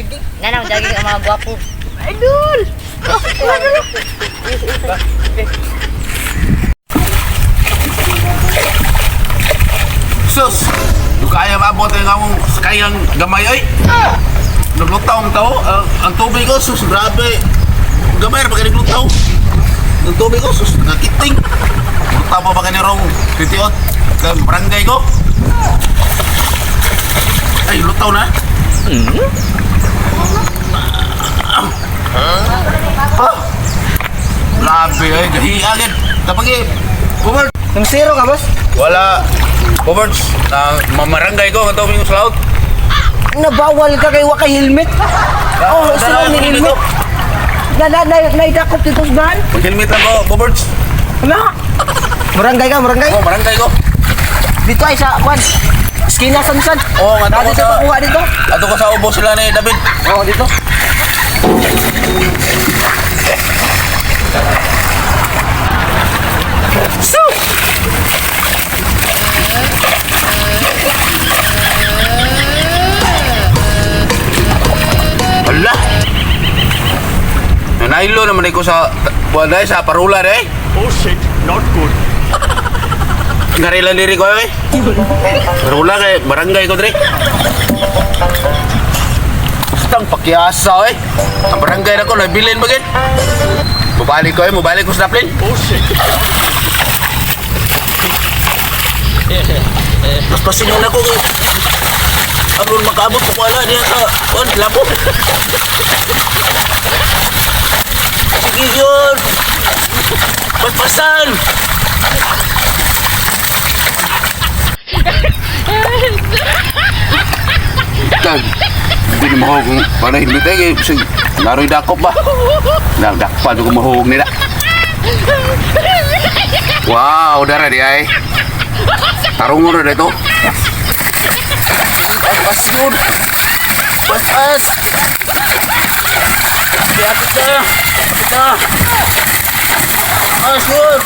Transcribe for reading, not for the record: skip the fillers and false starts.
Jogging. Nga nang jogging ang mga gwapo. Idol! Sus! Kaya maabot ang among kayang gamay ay. Naglutaw ang tao, ang tubig ko, sus, grabe. Gamay ra ba kay naglutaw? Ang tubig ko, sus, nakiting. Lutaw pa ba kani rong titiot sa barangay ko? Ay, lutaw na. Ah. Grabe ay, gahiagin. Tapagi, Bubert. Nang zero ka, boss? Wala. Boberts, na mamarangay ko ang tubig ko sa laot. Nabawal ka kay wa kay helmet. Oh, sila ni helmet. Na na na naidakop dito sa bahan. Mag-helmet lang ko, Boberts. Ano? Barangay ka, barangay. Oh, barangay ko. Dito ay sa kwan. Skina Samsan. Oo, nga Dito ko sa pakuha dito. Ato ko sa ubo sila ni David. Oo, dito. Hala. Nanailo naman ko sa buwan dahil sa parula dahil. Oh shit, not good. Ngarilan diri ko eh. Parula kay barangay ko diri. Bastang pakiasa eh. Ang barangay na ko nabilin bagit. Mubalik ko eh, mubalik ko sa daplin. Oh shit. Mas pasingan ako kay aron makaabot ko wala niya sa on labo. Sige yun. Paspasan. Tag, hindi na mahog para hindi tayo kay naroy dakop ba? Nagdakpan ko mahog nila. Wow, dara di ay. Tarungon na dito. Pas yun. Pas. Kapit na. Kapit na. Pas yun.